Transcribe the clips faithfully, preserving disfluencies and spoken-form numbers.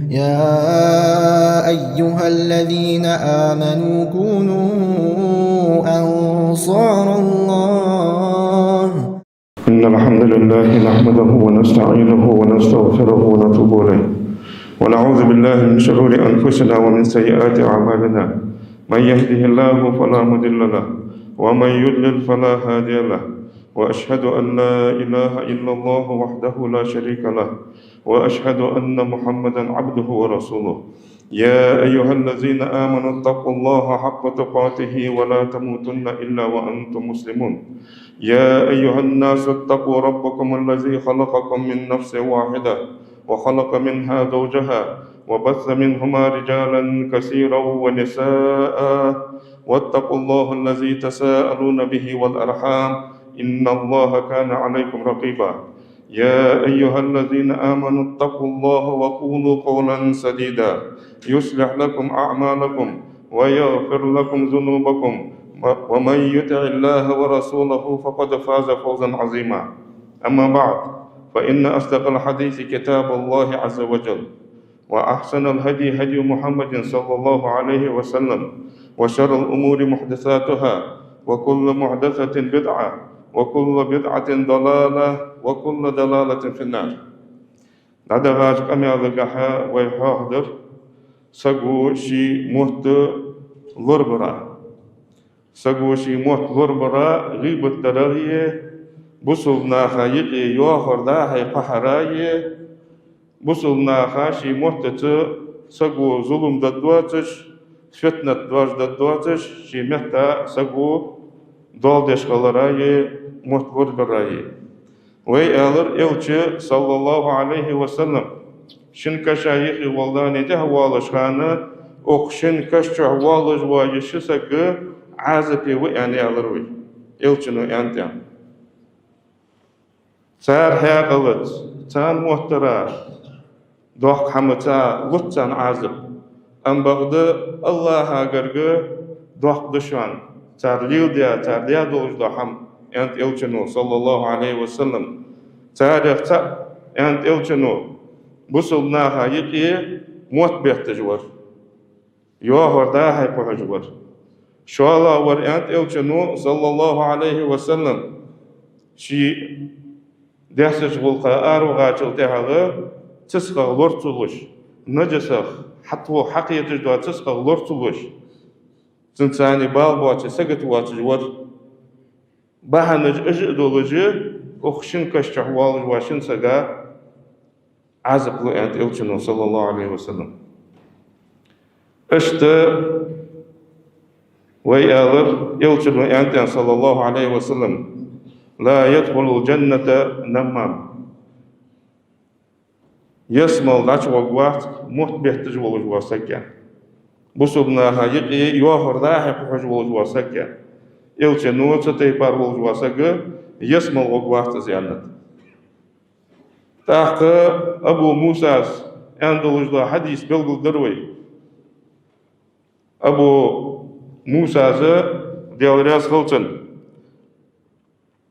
يا أيها الذين آمنوا كونوا أنصار الله. إن الحمد لله نحمده ونستعينه ونستغفره ونتوب إليه، ونعوذ بالله من شرور أنفسنا ومن سيئات أعمالنا. من يهده الله فلا مضل له، ومن يضلل فلا هادي له، وأشهد أن لا إله إلا الله وحده لا شريك له، وأشهد أن محمدا عبده ورسوله. يا أيها الذين آمنوا اتقوا الله حق تقاته ولا تموتن إلا وأنتم مسلمون. يا أيها الناس اتقوا ربكم الذي خلقكم من نفس واحدة وخلق منها زوجها وبث منهما رجالا كثيرا ونساء، واتقوا الله الذي تساءلون به والأرحام، إن الله كان عليكم رقيبا. يا أيها الذين آمنوا اتقوا الله وقولوا قولا سديدا يصلح لكم أعمالكم ويغفر لكم ذنوبكم، و-، ومن يطع الله ورسوله فقد فاز فوزا عظيما. أما بعد، فإن أصدق الحديث كتاب الله عز وجل، وأحسن الهدي هدي محمد صلى الله عليه وسلم، وشر الأمور محدثاتها، وكل محدثة بدعة، وكل بدعة ضلالة، وكل ضلالة في النار. ДӀадахача къамаьлагахьа вай хьоахадир саго ший мотт лорабара. Саго ший мотт лорабара, гӀийбат дарах а, бусалба наха юкъе йоахар дӀа-хьа кхухьара а, бусалба наха ший моттаца саго зулам дергдоацаш, фитнат доаржадергдоацаш, ший метта саго доал деш хилара а, мотт лорабара а. Вай аьлар, Элча, саллаллахӀу Ӏалайхи ва саллам, шин каша юкъе волдани тӀехьа воалаш хана, укх шин каша чу воалаш вола ши саг Ӏазапе ва аьнна аьлар вай. Элчано аьннад аьнна. Цар хьаькъалца, царна моттара доккха хӀамаца луц царна Ӏазап. Амма бакъда АллахӀа гарга доккха да шоана цар леладаь, цар даь долаш дола хӀама, аьннад Элчано, саллаллахӀу Ӏалайхи ва саллам. Царех цаӀ, аьннад Элчано, бусалба наха юкъе мотт бетташ вар. Йоахар дӀа-хьа кхухьаш вар. ШоллагӀвар, аьннад Элчано, саллаллахӀу Ӏалайхи ва саллам, ший даьссача гӀулакха араваьнначул тӀехьагӀа цицках лорацалуш, наджасах хьатӀавоха хьакхеташ дола цицках лорацалуш, цунцани бала боацаш, сагота воацаш вар. Бахьанаш уж а долаш, укх шин каша чу воалаш вола шин сага Ӏазап лу, аьннад Элчано, саллаллахӀу Ӏалайхи ва саллам. Иштта вай аьлар, Элчано аьннад аьнна, саллаллахӀу Ӏалайхи ва саллам: «لا يدخل الجنة نمام». Ялсмале дӀачуваргвац мотт бетташ волаш вола саг, аьнна. Бусалба наха юкъе йоахар дӀа-хьа кхухьаш волаш вола саг, аьнна. Элчано цу тайпара волаш вола саг ялсмале варгвац из, аьннад. ТӀаккха Абу Мусас аьнна долаш дола хьадис белгалдир вай. Абу Мусас, Даьла раьза хилва цунна,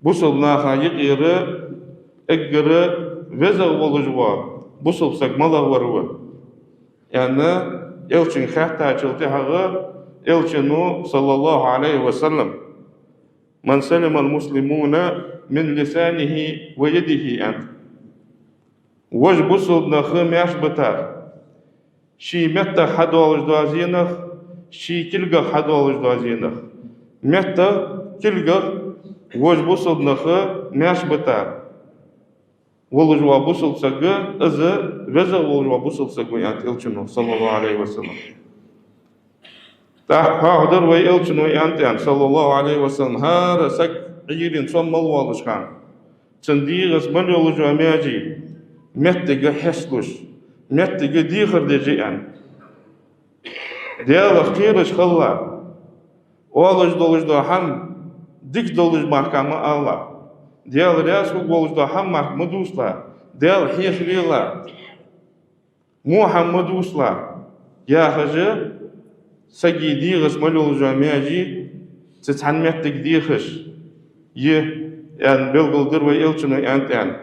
бусалба наха юкъера эггара везагӀа волаш вола бусалба саг малагӀвар ва, аьнна, Элчанга хаьттачул тӀехьагӀа, Элчано, саллаллахӀу Ӏалайхи ва саллам: «من سلم المسلمون من لسانه ويده», аьннад. Вож бусалба нах маьрша битар, ший меттах хьадоалаш дола зенах, ший кулгах хьадоалаш дола зенах. Меттах, кулгах вож бусалба нах маьрша битар волаш вола бусалба саг, из везагӀа волаш вола бусалба саг ва, аьннад Элчано, саллаллахӀу Ӏалайхи ва саллам. ТӀаккха хьоахадир вай, Элчано аьннад аьнна, саллаллахӀу Ӏалайхи ва саллам, хӀара саг Ӏуйрийна сом мел воалаш хана, цун дегӀаца мел йолаш йола маьже моттиге хьесталуш, моттиге дехар деш я, аьнна. Даьлах кхераш хилалахь, оалаш долаш дола хӀама дика долаш мара ма алалахь, Даьла раьза хургволаш дола хӀама мара ма дувцалахь, Даьла хьехавелахь, во хӀама ма дувцалахь, яхаш, сага дегӀаца мел йолаш йола маьже цу цхьан моттиге дехаш я, аьнна, белгалдир вай, Элчано аьннад аьнна.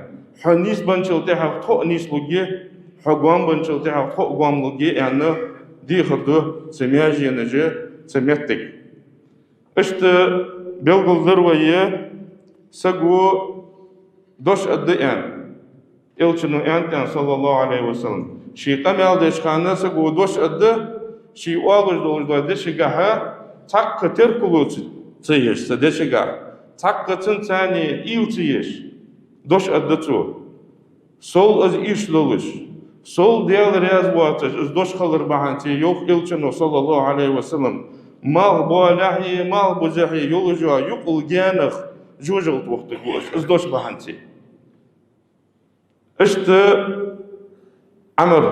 Хьо нийсбенначул тӀехьагӀа тхо а нийслургья, хьо гоама бенначул тӀехьагӀа тхо а гоама лургья аьнна, дехар ду цу меженаш, цу меттага. Иштта белгалдир вай, саго дош аргда аьнна. Элчано аьннад, صلى الله عليه وسلم. Ший къамаьл деча хана саго дош аргда, ший оалаш долаш дола дешагахьа цхьаккха теркало ца, ца еш, цу дешагахьа цхьаккха цунца цхьана уйла ца еш, дош аргда цо. Сол из ийрча долаш, сол Даьла раьза воацаш из дош хилар бахьанца, йоах Элчано, صلى الله عليه وسلم, малхбоалехьеи малхбузехьеи йолаш йола юкъал гаьнах жожагӀате вохийтаргва уж, из дош бахьанца. Иштта Ӏамр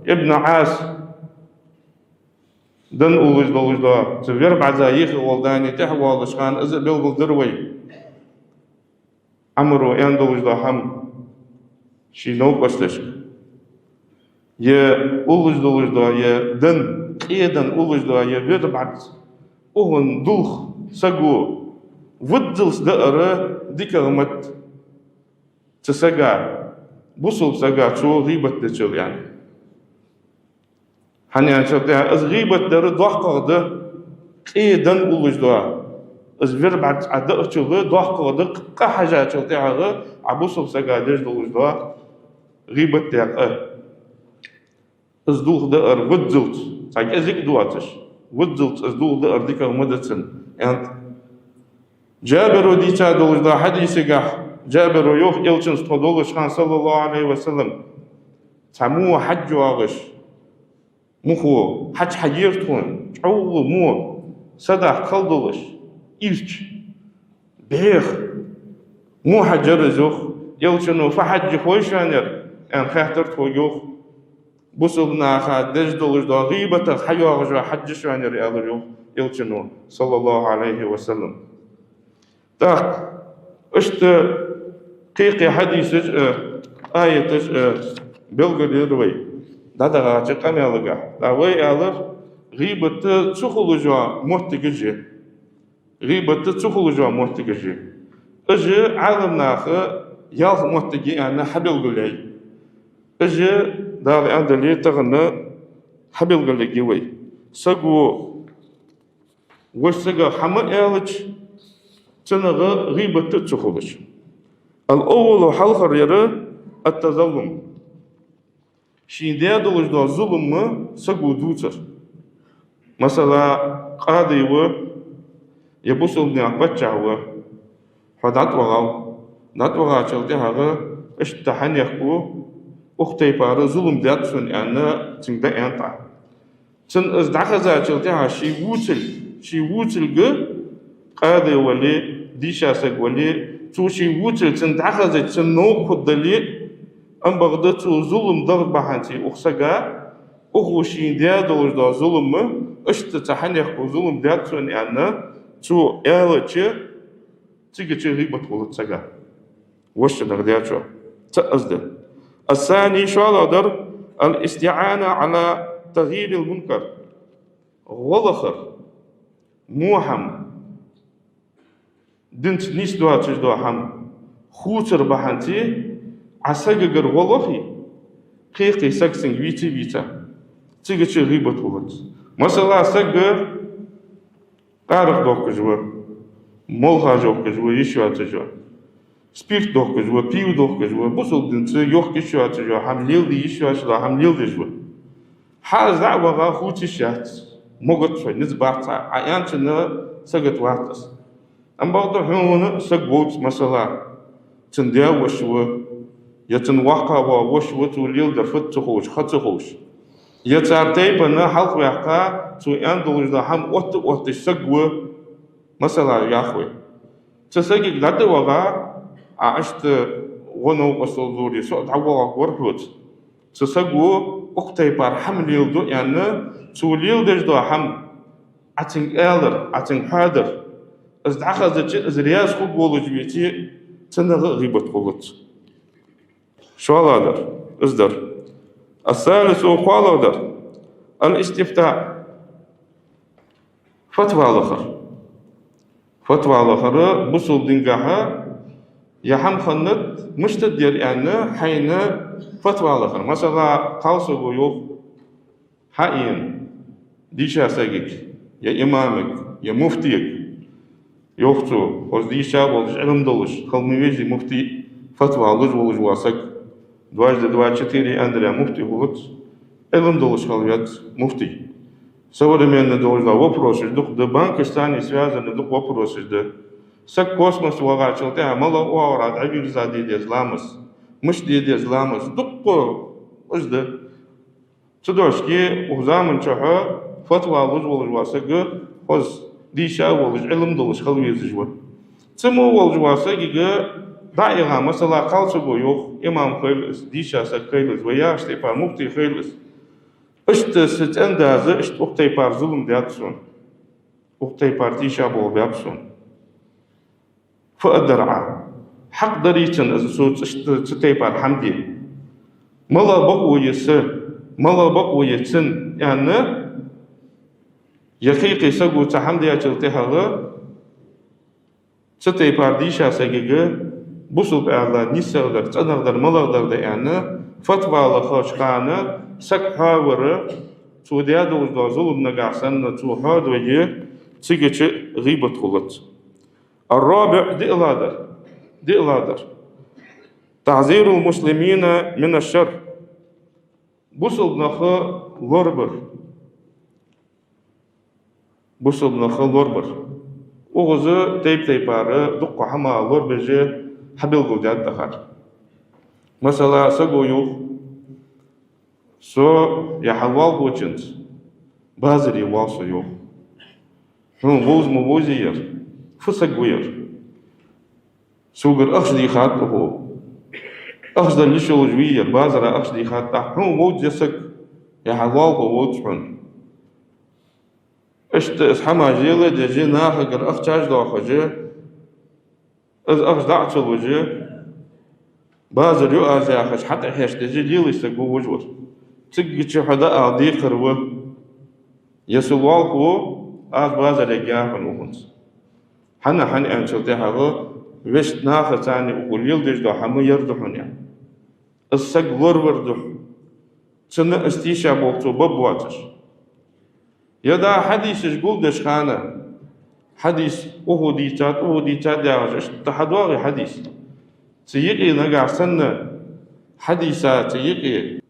ибн Ӏас, дин уллаш долаш дола, цу вербӀаза йихи гӀолла дани тӀехвалаш хана, из а белгалдир вай. Ӏамро аьнна долаш дола хӀама ший новкъосташка, е уллаш долаш дола, е дин, къе дин уллаш дола, е вербӀац, укхун дулх саго виззалца даар дикагӀа ма да цу сага, бусалба сага цо гӀийбат дечул, яӀни. ХӀана аьлча тӀехьа из гӀийбат дар доккхагӀа да, къе дин уллаш дола, из вербӀац Ӏа даачул доккхагӀа да, къа хьажачул тӀехьагӀа Ӏа бусалба сага деш долаш дола гӀийбат декъа. Из дулх даар виззалца, цхьа кӀезига доацаш, виззалца из дулх даар дикагӀа ма да цунна, аьннад. Джабира дийца долаш дола хьадисагахьа, Джабира йоах, Элчанца тхо долаш хана, صلى الله عليه وسلم, цхьа во хьаж йоагӀаш, мухо хьаж хьаера тхона, чӀоагӀа во, садахка хала долаш, ийрча, бӀеха во хьаж яр из, йоах. Элчано: «Фу хьаж я хой шоана ер?» — аьнна хаьттар тхога, йоах. «Бусалба наха деш долаш дола гӀийбатах хьайоагӀаш йола хьаж я шоана ер», — аьлар, йоах, Элчано, صلى الله عليه وسلم. ТӀаккха иштта кхы-кхы хьадисаш а, аяташ а белгалйир вай дӀадахача къамаьлагахьа. ТӀаккха вай аьлар, гӀийбат ца хулаш йола моттигаш я. ГӀийбат ца хулаш йола моттигаш я. Уж Ӏаламнаха ялх моттиг я аьнна хьабелгалъяьй. Уж Дала аьннадале тахан хьабелгалъергья вай. Саго вож сагах хӀама аьлча, цунах гӀийбат ца хулаш. الأول, хьалхара яр التظلم. Шийна даь долаш дола зулам саго дувцар. Масала, къади ва, е бусалба наьха паччахь ва, хьо дӀатӀавахав. ДӀатӀавахачул тӀехьагӀа иштта хьанехк ва, укх тайпара зулам даьд сона аьнна, цунга дӀааьннад Ӏа. Цунна из дӀахезачул тӀехьагӀа ший вувцал, ший вувцалга, къади вале, дийша саг вале, цо ший вувцал цунна дӀахезача, цунна новкъа хургдале, ам бакъда цо зулам дар бахьанца укх сага, укхо шийна даь долаш дола зулам, иштта цу хьанехко зулам даьд сона аьнна, цо аьлча, цига чу гӀийбат хулац сага. Вож сагах даьчоа. ЦаӀ из да. الثاني, шоллагӀа дар, الاستعانة على تغيير المنكر. ГӀо лахар, во хӀама, динца нийса доацаш дола хӀама хувцар бахьанца Ӏа сагагара гӀо лохе, кхы-кхы саг цунга вийце а вийца, цига чу гӀийбат хулац. Масала, саг къаракъ дохкаш ва, молха йохкаш ва, йиш йоацаш ва. Спирт дохкаш ва, пиво дохкаш ва, бусалба динца йохка йиш йоацаш йола хӀама, леладе йиш йоацаш дола хӀама леладеш ва. Хьа из дӀа а ваха, хувца йиш яц, могац хьона, низ бац Ӏа, Ӏа аьнначунна сагота вац из. Ам бакъда хьона саг вовз, масала, цун даь-воша ва, е цун воккха вола воша ва, цо леладер фуд ца ховш, ха ца ховш. Е цар тайпан хьалхаваьккха, цо аьнна долаш дола хӀама отта а отташ саг ва, масала, йоах вай. Цу сагага дӀатӀаваха, Ӏа иштта гӀо-новкъостал лорае, со а дӀавоагӀаргвар хьоца. Цу саго укх тайпара хӀама леладу аьнна, цо леладеш дола хӀама Ӏа цунга алар, Ӏа цунга хьоадар, из дӀахезача, из раьза хургволаш веце, цунах а гӀийбат хулац. ШоллагӀа дар, из дар. الثالث, кхоалагӀа дар, الاستفتاء. Фатва лахар. Фатва лахар бусалба дингахьа Ер хӀама хиннад, мишта да ер аьнна, хьайна фатва лахар. Масала, кхалсаго йоах хьаийна дийша сагага, е имамага, е муфтега, йоах цо, хоза дийша волаш, Ӏилма долаш хила ма везий муфти, фатва луш волаш вола саг. Дважды два четыре аьннадаь муфти хулац, Ӏилма долаш хила веза муфти. Современный долаш дола вопросаш дукха да, банкашца связанный дукха вопросаш да. Саг космос вагӀачул тӀехьагӀа малагӀа оагӀорахьа дӀавийрза де деза ламаз, мишта де деза ламаз, дукха уж да. Цудухьа укх заман чухь фатва луш волаш вола саг хоза дийша волаш, Ӏилма долаш хила везаш ва. Цу мо волаш вола сагага дӀа а яха, масала, кхалсаго йоах, имам хийла из, дийша саг хийла из, вай яхача тайпара муфти хийла из. Иштта са цӀен-дас, иштта укх тайпара зулам даьд сона. Укх тайпара тийшаболх баьб сона. Фу дар Ӏа? Хьакъ дарий цун из цу, цу, цу тайпара хӀама де? МалагӀа бокъо я са, малагӀа бокъо я цун, аьнна, е кхы-кхы саго цхьа хӀама даьчул тӀехьагӀа, цу тайпара дийша сагага бусалба аьнна нийсагӀа дар, цӀенагӀа дар, малагӀа дар да аьнна, фатва лахача хана саг хьоавар, цо даь долаш дола зулам нагахьа санна цо хьоадой, цига чу гӀийбат хулац. الرابع, диълагӀдар, диълагӀдар. تحذير المسلمين من الشر. Бусалба нах лорабар. Бусалба нах лорабар. Укхаза тайп-тайпара дукха хӀама лорабеш хьабелгалдаьд тӀехьара. Масала, саго йоах, со яхьа лоалахочунца базаре воал со, йоах. Хьона вовза ма вовзий ер? Фу саг ва ер? Согара ахча дийхад укхо. Ахча дала йиш йолаш вий ер? Базара ахча дийхад. ТӀаккха хьона вовз ер саг, яхьа лоалахо вовз хьона. Иштта из хӀамаш леладеш, нахагара ахчаш доахаш, из ахча дӀа а ца луш, базар ю аз яхаш, хьатӀахьежа деза, лелаш саг ва вож вар. Цига чу хьо дӀаала декхар ва: «Ер са лоалахо ва, аз базар ергья хьона укхунца». ХӀана, хӀана аьнначул тӀехьагӀа, вешта нахаца укхо леладеш дола хӀама ер да хьона, аьнна. Из саг лоравар духьа. Цунна из тийшаболх цо бергбоацаш. Е да хьадисаш гулдеш хана, хьадис укхо дийцад, укхо дийцад яхаш, иштта хьадоагӀий хьадис? Цу юкъе нагахьа санна хьадиса, цу юкъе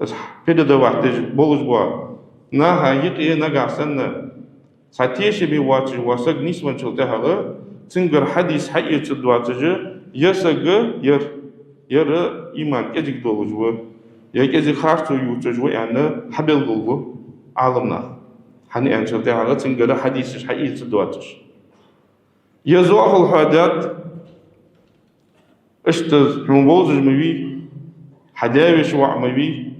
из передавать деш болаш бола наха юкъе нагахьа санна цхьа тешаме воацаш вола саг нийсвенначул тӀехьагӀа, цунгара хьадис хьаэцаргдоацаш, ер саг, ер, ер иман кӀезига долаш ва, е кӀезига харцо ювцаш ва аьнна, хьабелгалву Ӏаламнаха. ХӀана аьнначул тӀехьагӀа цунгара хьадисаш хьаэцаргдоацаш. Е зоахалол хьоадаьд, иштта хьона вовзаш ма вий, хьа даь-веший воӀ ма вий,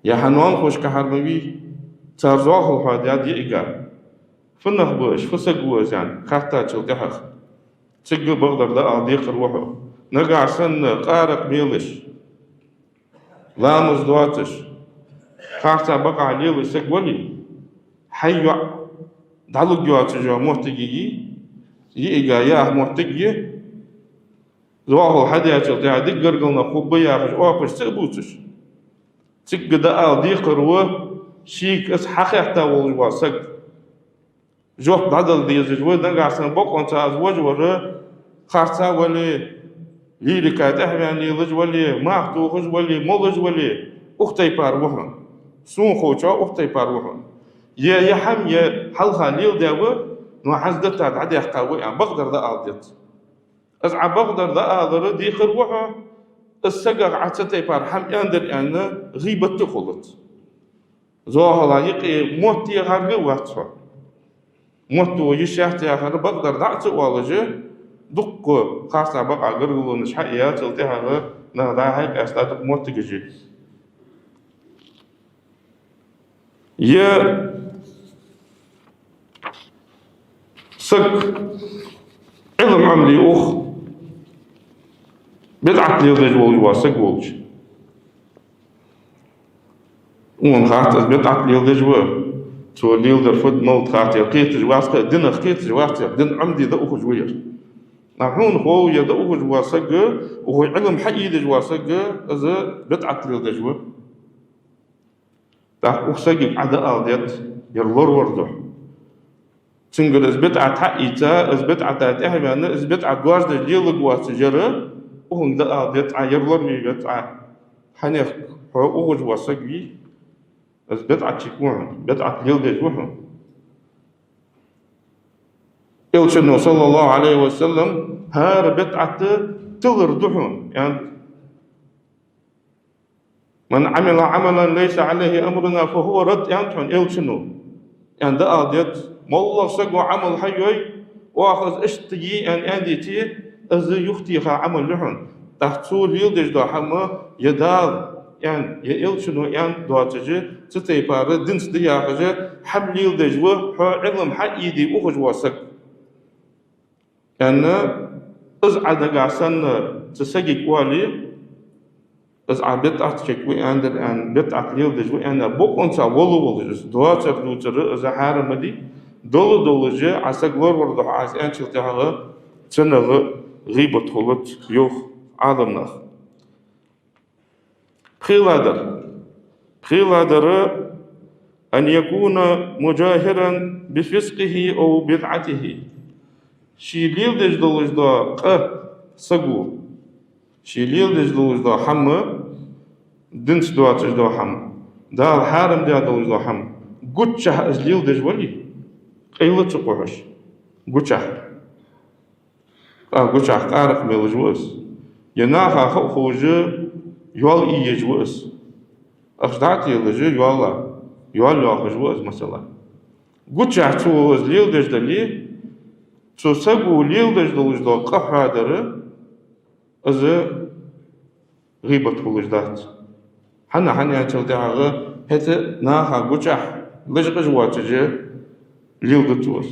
е хьа ноанахошкахьара ма вий, цар зоахалол хьоадаьд йиӀига. Фу нах ба уж, фу саг ва из аьнна хаьттачул тӀехьагӀа, цига бакъдар дӀаала декхар ва хьо. Нагахьа санна къаракъ мелаш, ламаз доацаш, харцахьа бакъахьа лелаш саг вале, хьай йоӀ дӀалургйоацаш йола моттиг я, йиӀига яха моттиг я, зоахалол хьадаьчул тӀехьагӀа дика гаргара нах хургба яхаш, оапаш ца а бувцаш, цига дӀаала декхар ва шийга из хьахетта волаш вола саг. Жоп дӀадала дезаш ва, нагахьа санна бокъонца из вож вар, харцахьа вале, лирика тӀехьаваьнна лелаш вале, мах тохаш вале, молаш вале, укх тайпара ва хьона. Сона ховчох укх тайпара ва хьона. Е, е хӀама, е хьалха леладаь ва, но хӀанз дита дӀадаьккха ва аьнна, бакъдар дӀаала деза. Из Ӏа бакъдар дӀаалар декхар ва хьо, из сагах Ӏа цу тайпара хӀама аьннадар аьнна, гӀийбат а хулац. Зоахалол юкъе мотт техарг а вац хьо. Мотт тоха йиш яц яхар, бакъдар дӀа а ца оалаш, дукха харцахьа бакъахьа гаргалонаш хьаэцачул тӀехьагӀа нах дӀа-хьа къаьста дукха моттигаш я. Е саг Ӏилма Ӏомале ухаш, бидӀат леладеш волаш вола саг волча. Цунна хац из бидӀат леладеш ва, цо леладер фуд, малад хац, е кхеташ вац, кхы динах кхеташ вац, е дин Ӏомаде дӀаухаш ва ер. А хьона хов, ер дӀаухаш вола саг, укхо Ӏилма хьаийдеш вола саг, из бидӀат леладеш ва. ТӀаккха укх сагага Ӏа дӀаала деза, ер лоравар духьа. Цунгара из бидӀат хьаийца, из бидӀата тӀехьаваьнна, из бидӀат доаржадеш леларгвоацаш вар, укхунга дӀаала деза Ӏа, ер лораве веза Ӏа. ХӀана аьлча хьо ухаш вола саг вий, из бидӀатчик ва хьона, бидӀат леладеш ва хьона. Элчано, саллаллахӀу Ӏалайхи ва саллам, хӀара бидӀат тилар да хьона, аьннад. «من عمل عملا ليس عليه أمرنا فهو رد», аьннад хьона Элчано. Аьнна дӀаала деза, моллагӀа саго Ӏамал хьайой, оаха из иштта йий аьнна, аьнна дийце, из юхатеха Ӏамал я хьона. ТӀаккха цо леладеш дола хӀама, е Дала аьнна, е Элчано аьнна доацаш, цу тайпара динца да яхаш, хӀама леладеш ва хьо Ӏилма хьаийде ухаш вола саг. Аьнна, из Ӏа нагахьа санна цу сагага оале, из Ӏа бидӀатчик ва аьннадар аьнна, бидӀат леладеш ва аьнна, бокъонца вола волаш из, доацар дувцар из хьарам ма дий, дола долаш, Ӏа саг лоравар духьа Ӏа из аьнначул тӀехьагӀа цунах гӀийбат хулац, йоах Ӏаламнаха. ПхелагӀдар. ПхелагӀдар: «أن يكون مجاهرا بفسقه أو بدعته». Ше леладеш долаш дола къа саго, ше леладеш долаш дола хӀама, динца доацаш дола хӀама, Дала хьарам даь долаш дола хӀама, гучахьа из леладеш вале, къайла ца кхухьаш, гучахьа. ТӀаккха гучахьа къаракъ мелаш ва из. Е наха хов-ховш йоал ийеш ва из. Ахча дӀатӀаеллаш йоал, йоал йоахаш ва из, масала. Гучахьа цо из леладеш дале, цу саго леладеш долаш дола къа хьадар, из гӀийбат хулаш дац. ХӀана, хӀана аьлча тӀехьагӀа хӀаьта наха гучахьа лежкъаш воацаш леладу цо из.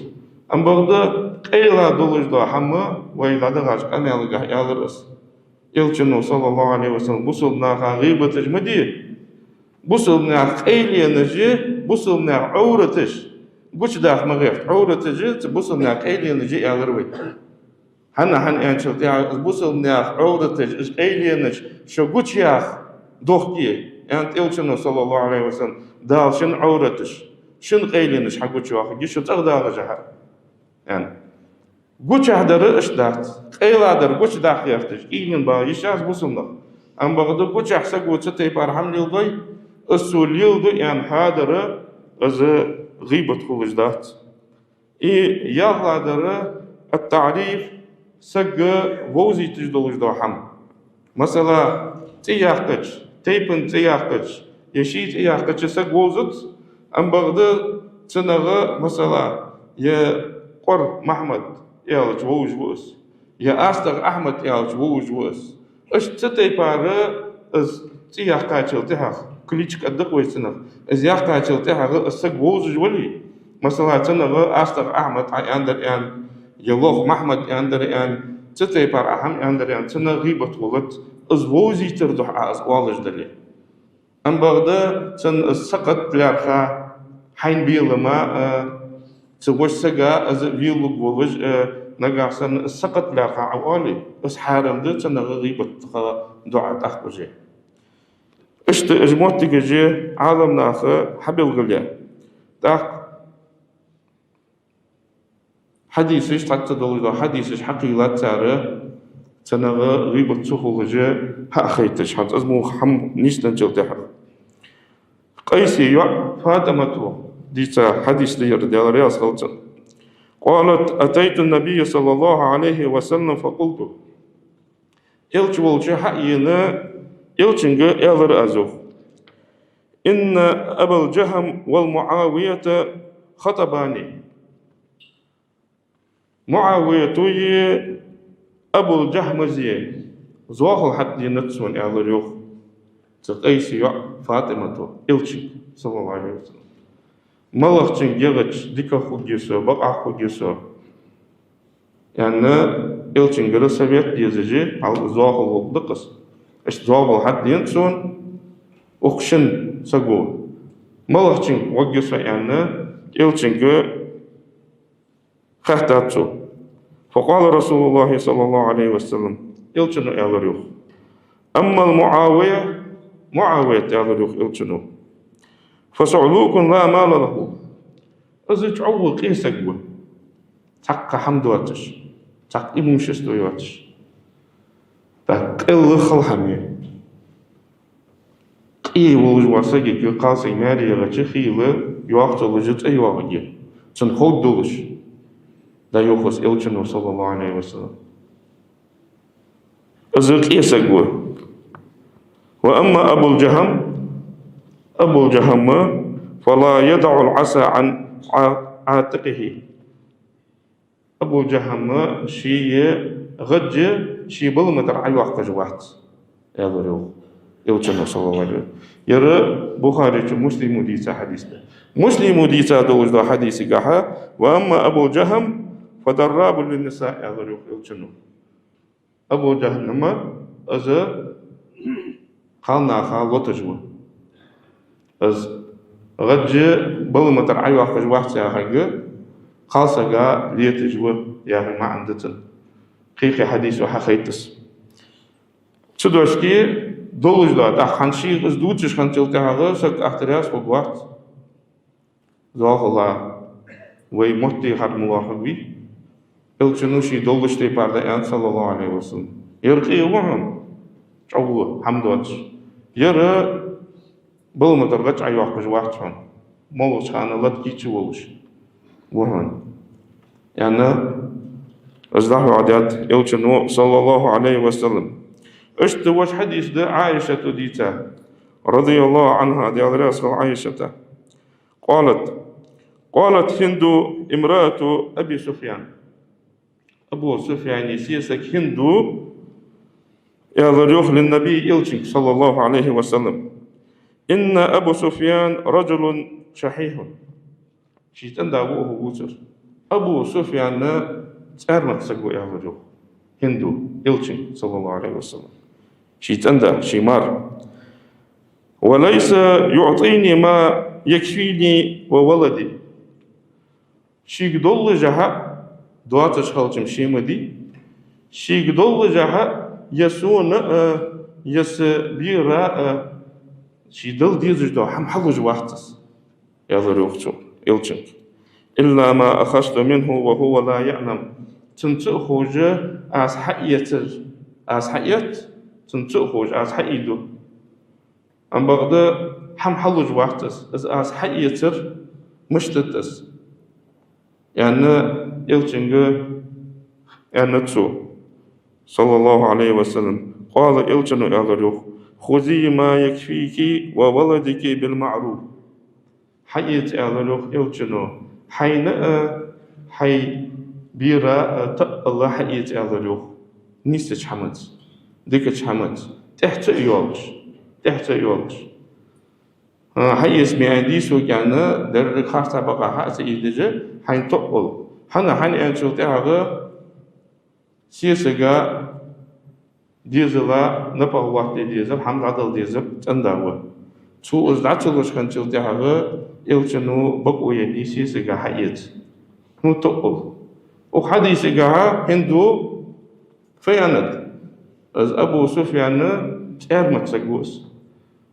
Амма бакъда къайла долаш дола хӀама, вай дӀадахача къамаьлагахьа аьлар из. Элчано, саллаллахӀу Ӏалайхи ва саллам, бусалба наха гӀийбаташ ма де. Бусалба наьха къайленаш, бусалба наьха Ӏовраташ, гучадаха ма гӀерта, Ӏовраташ, цу бусалба наьха къайленаш аьлар вай. ХӀана, хӀана аьлча тӀехьагӀа из бусалба наьха Ӏовраташ, из къайленаш шо гучаяха дохке, аьннад Элчано, саллаллахӀу Ӏалайхи ва саллам, Дала шун Ӏовраташ, шун къайленаш хьагучайоахаргья шо цӀагӀа дагӀаш хьа, аьнна. Гучахьа дар иштта дац, къайла дар гучадаха гӀерташ, къайлен багӀа йиш яц бусалба наха. Амма бакъда гучахьа саго цу тайпара хӀама леладой, из цо леладу аьнна хьадар, из гӀийбат хулаш дац. И ялхлагӀдар: التعريف, саг вовзийташ долаш дола хӀама. Масала, цӀи яьккхача, тайпан цӀи яьккхача, е ший цӀи яьккхача саг вовзац, амма бакъда цунах, масала, е Къор Махьмад аьлча вовзаш ва из, е АстагӀа Ахьмад аьлча вовзаш ва из. Иштта цу тайпара из цӀи яьккхачул тӀехьагӀа, кличка да-кх вай цунах, из яьккхачул тӀехьагӀа из саг вовзаш вале, масала, цунах АстагӀа Ахьмад Ӏа аьннадар аьнна, е Лох Махьмад аьннадар аьнна, цу тайпара Ӏа хӀама аьннадар аьнна, цунах гӀийбат хулац, из вовзийтар духьа Ӏа из оалаш дале. Амма бакъда цунна из сакхат лаьрхӀа, хьайна белама, а, цу вокх сага из велалургволаш, а, нагахьа санна из сакхат лаьрхӀа Ӏа оале, из хьарам да, цунах гӀийбат ха доӀа тӀаккха уже. Иштта уж моттигаш Ӏаламнаха хьабелгалъяьй. ТӀаккха хьадисаш, цхьацца долаш дола хьадисаш хьакхийллад цар, цунах гӀийбат ца хулаш хьахайташ, хӀанз аз муха хӀама нийсденначул тӀехьагӀа. Къайса йоӀ ФатӀимата дийца хьадис да ер, Даьла раьза хилва цунна. قالت: أتيت النبي صلى الله عليه وسلم فقلت. Элча волча хьаена, Элчанга аьлар аз, йоах: إن أبا الجهم ومعاوية خطباني. МуӀавиятаи Абул-Джахьмаи зоахал хьатӀаденад сона, аьлар, йоах, цу Къайса йоӀ ФатӀимата Элчанга, саллаллахӀу Ӏалайхи ва саллам. МалагӀчунга ягӀача дикагӀа хургья со, бакъахьа хургья со, аьнна, Элчангара совет дезаш, хьал зоахал волга да-кх из. Иштта зоахал хьатӀаденад сона укх шин саго. МалагӀчунга гӀоргья со, аьнна, Элчанга хаьттад цо. فقال رسول الله صلى الله عليه وسلم, Элчано аьлар йоах: أما معاوية, МуӀавият, аьлар йоах Элчано, فصعلوك لا مال له. Из чӀоагӀа къе саг ва, цхьаккха хӀама доацаш, цхьаккха имущество йоацаш. ТӀаккха къел хала хӀама я. Къе волаш вола саг, кхалсаг маьре яхача хийла йоагӀа ца луш, цӀа йоагӀа, цун ховргдолаш, дӀайоах из Элчано, صلى الله عليه وسلم. Из къе саг ва. وأما أبو الجهم, Абул-ДжахӀам, فلا يدع العصا عن عا-, عاتقه. Абул-ДжахӀам ший гӀаж ший балама тӀара Ӏойоаккхаш вац, аьлар йоах Элчано, صلى الله عليه وسلم. Ер Бухарийчо, Муслимо дийца хьадис да. Муслимо дийца долаш дола хьадисагахьа: وأما أبو الجهم فضراب للنساء, аьлар йоах Элчано. Абул-ДжахӀам, из кхалнаха лоташ ва. Из гӀаж балама тӀара Ӏойоаккхаш вац яхилга, кхалсага леташ ва яха маӀан да цун. Кхы-кхы хьадисо хьахайтад из. Цу дошке долаш да, тӀаккха хӀанз шийга из дувцаш хинначул тӀехьагӀа саг ахтаряс хургвац. Зоахалла, вай моттиге хьармалахаг вий? Элчано ший доллаш тайпара да аьннад, صلى الله عليه وسلم. Ер къе ва хьона, чӀоагӀа хӀама доацаш. Ер балама тӀара гӀаж Ӏойоаккхаш вац хьона, моллагӀча хана латка чу волаш ва хьона, аьнна, из дӀахьоахадаьд Элчано, صلى الله عليه وسلم. Иштта вож хьадис да Ӏайшата дийца, رضي الله عنها, Даьла раьза хилва Ӏайшата. قالت, قالت هند امرأة أبي سفيان. Абу Суфьяна сесаг Хинда аьлар йоах للنبي, Элчанга, صلى الله عليه وسلم: إن أبا سفيان رجل شحيح. Ший цӀен-да ва укхо вувцар. Абу Суфьян цӀармата саг ва, аьлар йоах Хинда Элчанга, صلى الله عليه وسلم. Ший цӀен-да, ший мар. وليس يعطيني ما يكفيني وولدي. Шийга доллашехьа, доацаш хилча-м ше ма дий, шийга доллашехьа, е сона а, е са бера а, ший дала дезаш дола хӀама хьалуш вац из, аьлар йоах цо Элчанга. إلا ما أخذت منه وهو لا يعلم. Цунца а ховш, аз хьаэцар, аз хьаэц, цунца а ховш, аз хьаийду. Ам бакъда хӀама хьалуш вац из, из аз хьаэцар мишта да из, аьнна, Элчанга аьннад цо, صلى الله عليه وسلم. قال, Элчано аьлар йоах: خذي ما يكفيك وولدك بالمعروف. Хьаэца, аьлар йоах Элчано, хьайна а, хьай бера а таъал хьаэца, аьлар йоах, нийсача хӀаманца, дикача хӀаманца, тӀехьа ца а йоалаш, тӀехьа ца а йоалаш. А, хьаэца ма аьннадий сога, аьнна, деррига харцахьа бакъахьа а ца ийдеш, хьайна тоъал. ХӀана, хӀана аьнначул тӀехьагӀа сесага дезала, напагӀа лоаттаде дезар, хӀама дӀадала дезар цӀен-да ва. Цо из дӀа ца луш хинначул тӀехьагӀа Элчано бокъо еннай сесага хьаэца. Ну, тоъал. Укх хьадисагахьа Хинда фу аьннад? Из Абу Суфьян цӀармата саг ва из.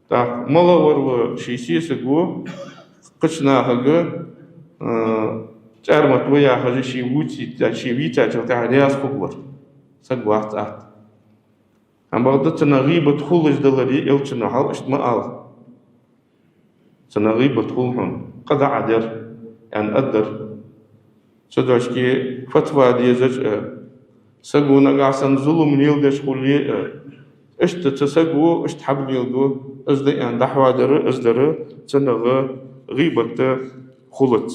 ТӀаккха малагӀвар ва ший сесаго кхыча нахага, а, цӀармата ва яхаш ше вувцийта, ше вийцачул тӀехьагӀа раьза хургвар? Саг вац атта. Ам бакъда цунах гӀийбат хулаш даларе Элчано хьал иштта ма ала. Цунах гӀийбат хул хьона, къа дӀа а дер, аьнна, аргдар. Цу дошке фатва дезаш а, саго нагахьа санна зулам леладеш хуле а, иштта цу саго иштта хӀама леладу, из да аьнна дӀахьоадар, из дар, цунах гӀийбат хулац.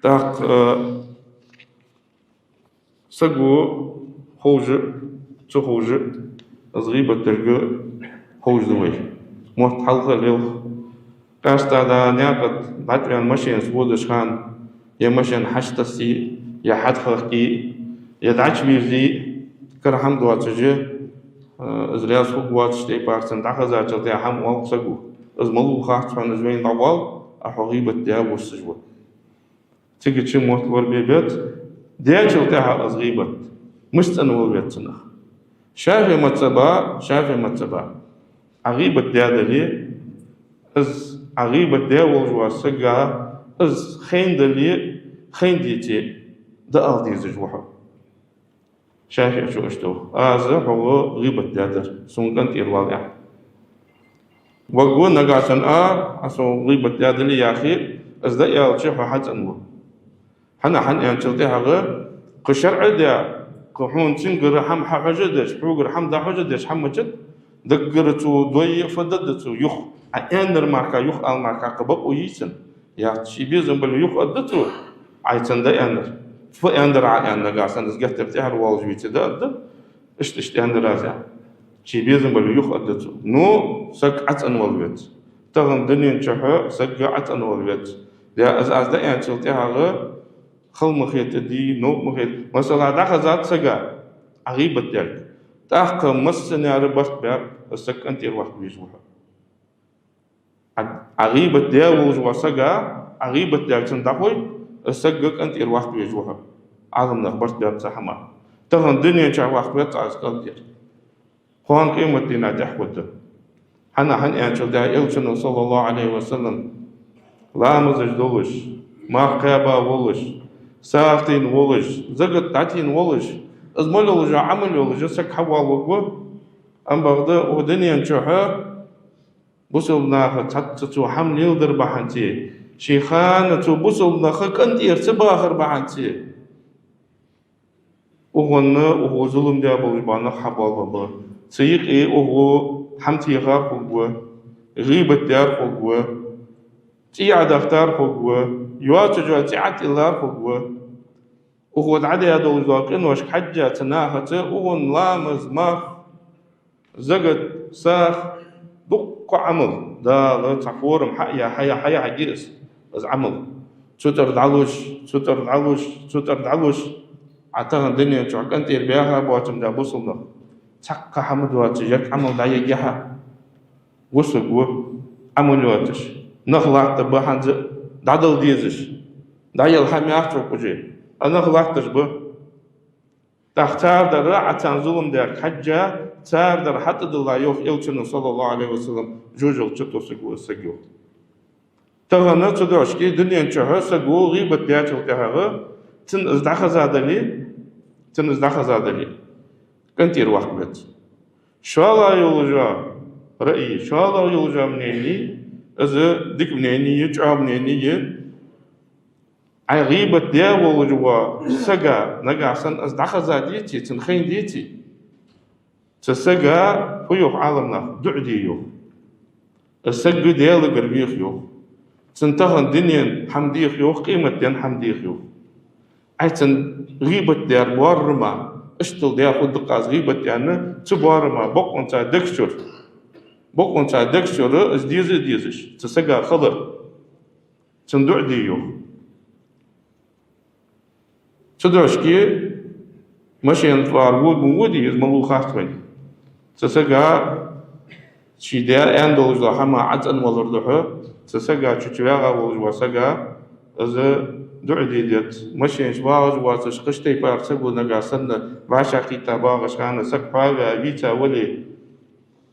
ТӀаккха, а, саго ховш а, ца ховш а, из гӀийбат дерг ховш да вай. Мотт хьалха а лелха, къаьстта да наькъа тӀа дӀачувена машенаца водача хана, е машен хьачутассе, е хьатӀахахье, е дӀачувийрзе, кара хӀама доацаш, а, из раьза хургвоацача тайпара цунна дӀахезачул тӀехьагӀа хӀама оал-кх саго. Из малув хац хьона, из вайна дӀаоал, а хьо гӀийбат даь воссаш ва. Цига чу мотт лорабе беза, Даьчул тӀехьагӀа из гӀийбат мишта цӀенвала веза цунах? ШафиӀий мазхӀаба, ШафиӀий мазхӀаба, Ӏа гӀийбат даь дале, из Ӏа гӀийбат даь волаш вола саг, из хайна дале, хайна деце, дӀаала дезаш ва хьо. ШафиӀийчо иштта ва: аз хьога гӀийбат даьдар, сона къинтӀера вала, аьнна. Ваго нагахьа санна, а, Ӏа сона гӀийбат даь дале яхе, из дӀааьлча хьо хьацӀенву. ХӀана, хӀана аьнначул тӀехьагӀа, кхы шарӀа а даь, кхы хьона цунгара хӀама хьахьожадеш, хьогара хӀама дӀахьожадеш хӀама мичад, даггара цо дой а фу дергда цо, юха, Ӏа аьннар мара, юха ала мара кхы бокъо йий цун? Яц, ший безам бале юха аргда цо, Ӏа цунна дӀааьннар. Фу аьннадар Ӏа аьнна, нагахьа санна из геттара тӀехьара воалаш веце дӀааргда, иштта, иштта аьннадар аз, аьнна. Ший безам бале юха аргда цо. Ну, саг Ӏа цӀенвала веза. Тахан дунен чухь саг Ӏа цӀенвала веза. Даь, из аз дӀааьнначул тӀехьагӀа хала ма хетадий, новкъа ма хет. Масала, дӀахазад сага Ӏа гӀийбат даьлга. ТӀаккха массанех барт баьб, из саг къинтӀера ваккха везаш ва хьо. Ӏа, Ӏа гӀийбат даь волаш вола саг, Ӏа гӀийбат даьлга цунна дӀахой, из саг къинтӀера ваккха везаш ва хьо. Ӏаламнах барт баьб цу хӀамах. Тахан дунен чухь ваккха веза Ӏа из къинтӀера. Кхоана къематдийнахьа тӀехьа хургда. ХӀана, хӀана аьнначул тӀехьагӀа Элчано, саллаллахӀу Ӏалайхи ва саллам, ламазаш долаш, марха кхаьба волаш, сагӀа тайна волаш, закат дӀатайна волаш, из мел йолаш йола Ӏамал йолаш саг хьавоалавергва, ам бакъда укх дунен чухь бусалба наха цхьацца цо хӀама леладар бахьанце, ший хана цо бусалба наха къинтӀера ца бахар бахьанце, укхунна укхо зулам даь болаш бола нах хьабоалабергба. Цу юкъе укхо хӀама техар хургва, гӀийбат даьр хургва, цӀий Ӏодахийтар хургва, йоацаш йола цӀи Ӏотиллар хургва. Укхо дӀадаь долаш дола къиношка хьежжа цу нахаца укхунна ламаз, марха, закат, сагӀа, дуккха Ӏамал, Дала цхьа форма хьаяь, хьаяь, хьаяь хьайиас из Ӏамал. Цу тӀара дӀалуш, цу тӀара дӀалуш, цу тӀара дӀалуш, Ӏа тахан дунен чухь къинтӀера баьха боацаш да бусалба нах. Цхьаккха хӀама доацаш, еррига Ӏамал дӀаергья хьа. Ва саг ва, Ӏамал йоацаш. Нах латтаргба хӀанз а дӀадала дезаш. ДӀаяла хӀама яц цо кхы уже, а нах латташ ба. ТӀаккха цар дар Ӏа царна зулам даьрга хьежжа, цар дар хьатӀадилла, йоах Элчано, саллаллахӀу Ӏалайхи ва саллам, жожагӀате чутоссаргва из саг, йоах. Тахан цу дешаца дунен чухь саго гӀийбат даьчул тӀехьагӀа, цунна из дӀахеза дале, цунна из дӀахеза дале, къинтӀера ваккха веза. ШоллагӀа йолаш йола раъй, шоллагӀа йолаш йола мнени, из дика мнени я, чӀоагӀа мнени я. Ӏа гӀийбат даь волаш волча сага нагахьа санна из дӀахеза деце, цунна хайна деце, цу сага, фу йоах Ӏаламнаха, дуӀа де йоах. Из саг Даьлагара вех йоах. Цунна тахан дунен хӀама дех йоах, къематден хӀама дех йоах. Ӏа цунна гӀийбат даьр боарама, иштта даь хургда-кх аз гӀийбат аьнна, цу боарама бокъонца дег чура, бокъонца дег чура из деза а дезаш, цу сага хилар. Цунна дуӀа де йоах. Цу дешаца машен тӀара вода ма водий, из малув хац вайна. Цу сага ший даь аьнна долаш дола хӀама Ӏа цӀенвалар духьа, цу сага чу, чу вагӀа волаш вола сага, из дуӀа де деза. Машен чу вагӀаш воацаш, кхыча тайпара саго нагахьа санна вӀашагӀкхийтта багӀаш хана, саг хьаваь, вийца вале,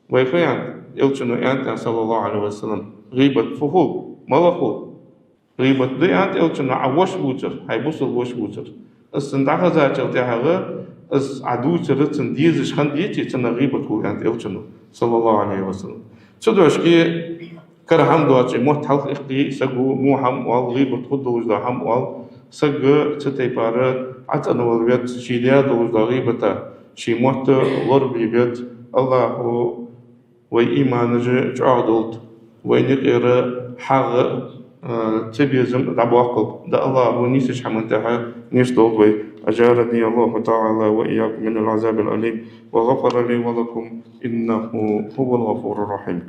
вай фу аьннад, Элчано аьннад, саллаллахӀу Ӏалайхи ва саллам, гӀийбат фу хул, мала хул? ГӀийбат да, аьннад Элчано, Ӏа воша вувцар, хьай бусалба воша вувцар. Из цунна дӀахезачул тӀехьагӀа, из Ӏа дувцар цунна дезаш хинна деце, цунах гӀийбат хул, аьннад Элчано, саллаллахӀу Ӏалайхи ва саллам. Цу дешаца кара хӀама доацаш мотт хьалха иккхе, саго во хӀама оал, гӀийбат хургдолаш дола хӀама оал, саг цу тайпара Ӏа цӀенвала веза, ший даь долаш дола гӀийбата ший мотт лорабе беза. АллахӀа вай иманаш чӀоагӀдолда, вайна юкъера хьагӀ, а, цабезам дӀабоаккхалба. ДӀаала АллахӀа нийсача хӀаман тӀехьа нийсдолда вай. أجارني الله تعالى وإياكم من العذاب الأليم وغفر لي ولكم إنه هو الغفور الرحيم.